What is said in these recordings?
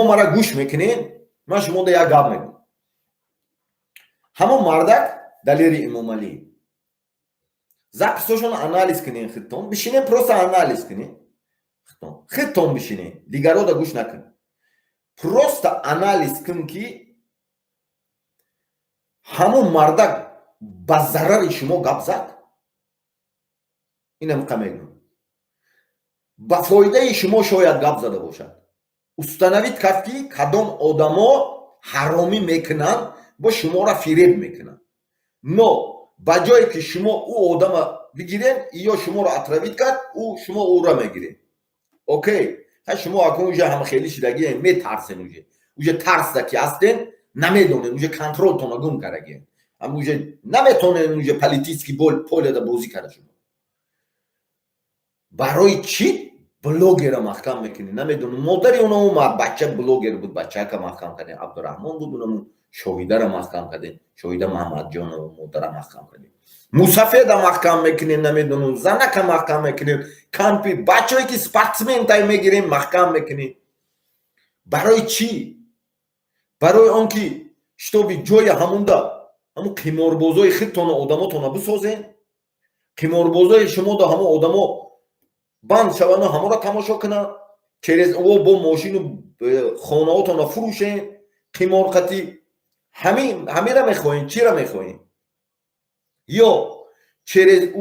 Мара гӯш мекунед, ман шумода як гап мегӯм. Ҳамон мардак Далери Эмомалӣ, записошон анализ кунед, худтон бишинед, просто анализ кунед, худтон, худтон бишинед, дигарода гӯш накунед, просто анализ кун, ки ҳамон мардак ба зарари шумо гап зад. Инам қа мегӯм, ба фоидаи шумо шояд гап зада бошад. Установить кард, ки кадом одамо ҳаромӣ мекунанд, бо шуморо фиреб мекунанд. Но ба ҷое ки шумо ӯ одама бигирем ё шуморо отравить кард ӯ, шумо ӯро мегирем. Окей, ха, шумо акун уже ҳамхелӣ шидагием, метарсен, уже тарсда ки ҳастен, намедонем, уже контролтона гум кардагием, ам уже наметонем, уже политический поляда бозӣ карда. Шумо барои чӣ блогера маҳкам мекунӣ? Намедонам, модари онамо бача блогер буд, бачака маҳкам кардем, Абдураҳмон буд, унаму Шоҳидара маҳкам кардем, Шоҳида Маҳмадҷонова модара маҳкам кардем, мусафеда маҳкам мекунем, намедонам, занака маҳкам мекунем, кампи бачае ки спортсментай мегирем, маҳкам мекунем. Барои чӣ? Барои он ки чтобы ҷоя ҳамунда ҳамун қиморбозои худтона, одамотона бисозем, қиморбозои шумода ҳамон одамо банд шавану ҳамонро тамошо кунанд, через о бо мошину хонаотона фурӯшем, қиморқатӣ. Ҳамира мехоҳем, чира мехоҳем? Ё через ӯ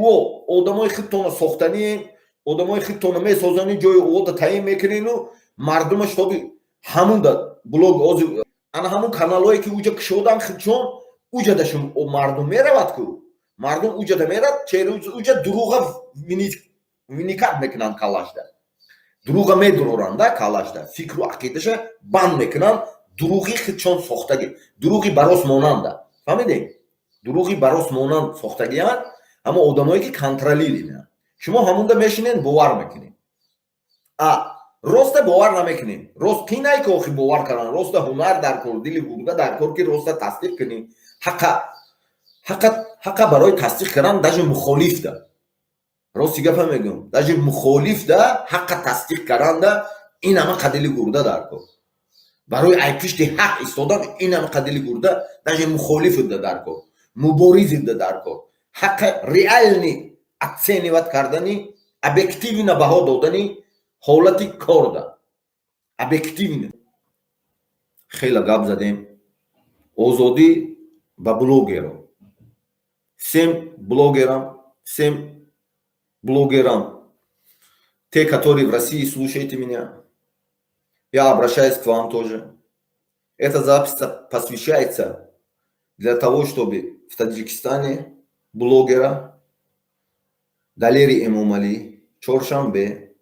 одамои худтона сохтанием, одамои худтона месозани, ҷои ӯода таъин мекунену мардума, чтобы ҳамунда блог, ана ҳамун каналҳое ки уҷа кушодан худшон, уҷада мардум меравад ку, мардум уҷада мерад, через уҷа дурӯға вникать мекунанд, калашда дурӯға медуроранда, калашда фикру ақидаша банд мекунанд дурӯғи худшон сохтагӣ, дурӯғи барос монанда. Фаҳмидем? Дурӯғи барос монанд сохтагианд ҳамон одамое ки контролируют. Шумо ҳамунда мешинед, бовар мекунед, а роста бовар намекунед. Рост қинай ки охи бовар кардан, роста ҳунар дар кор, дили гурда дар кор, ки роста тасдиқ кунӣ. Ҳақа барои тасдиқ кардан даже мухолиф да, рости гапа мегӯм, даже мухолиф да ҳақа тасдиқ карданда ин ҳама қадили гурда дар кор. Барои ай пишти ҳақ истодан ин ҳама қадили гурда даже мухолиф да дар кор, муборизи да дар кор, ҳақа реально оценивать кардани, объективно баҳо додани ҳолати корда объективно. Хеле гап задем. Озодӣ ба блогеро, всем блогерам, всем блогерам, те, которые в России слушаете меня, я обращаюсь к вам тоже. Эта запись посвящается для того, чтобы в Таджикистане блогера Далери Эмомали, Чоршанбе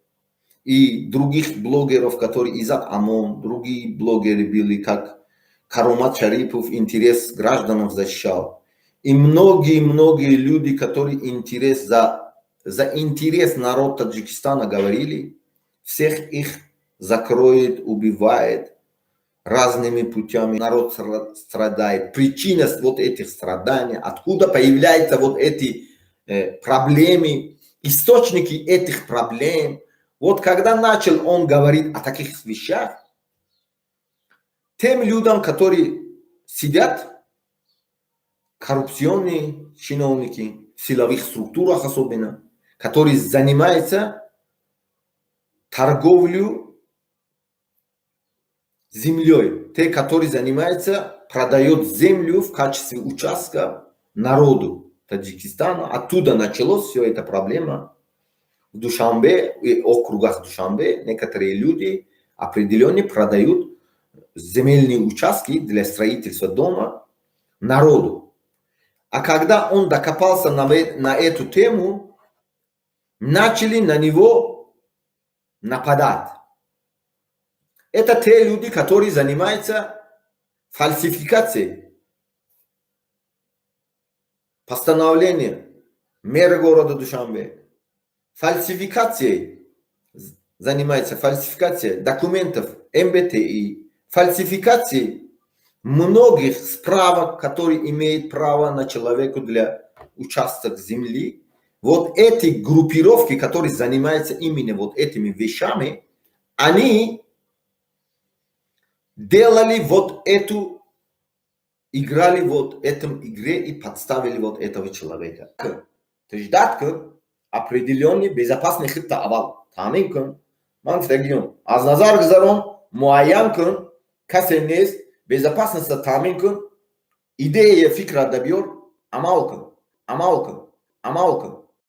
и других блогеров, которые Изат Амон, другие блогеры были, как Каромат Шарипов, интерес гражданов защищал. И многие-многие люди, которые за интерес народ Таджикистана говорили, всех их закроет, убивает разными путями. Народ страдает. Причина вот этих страданий, откуда появляются вот эти проблемы, источники этих проблем. Вот когда начал он говорить о таких вещах, тем людям, которые сидят, коррупционные чиновники, в силовых структурах особенно, которые занимаются торговлю землей, те, которые занимаются, продают землю в качестве участка народу Таджикистана. Оттуда началось все эта проблема. В Душанбе и округах Душанбе некоторые люди определенно продают земельные участки для строительства дома народу. А когда он докопался на эту тему, начали на него нападать. Это те люди, которые занимаются фальсификацией постановления мэра города Душанбе, фальсификацией занимается, фальсификацией документов МБТИ, фальсификацией многих справок, которые имеют право на человеку для участок земли. Вот эти группировки, которые занимаются именно вот этими вещами, они Делали вот эту, играли вот этом игре и подставили вот этого человека. Ты ждать кун, определенный безопасный хитта аввал таъмин кун. Ман гуфтагиём, аз назар гузарон, муайян кун, касе нест, безопасность таъмин кун, идея, фикра да биёр, амал кун, амал кун, амал кун.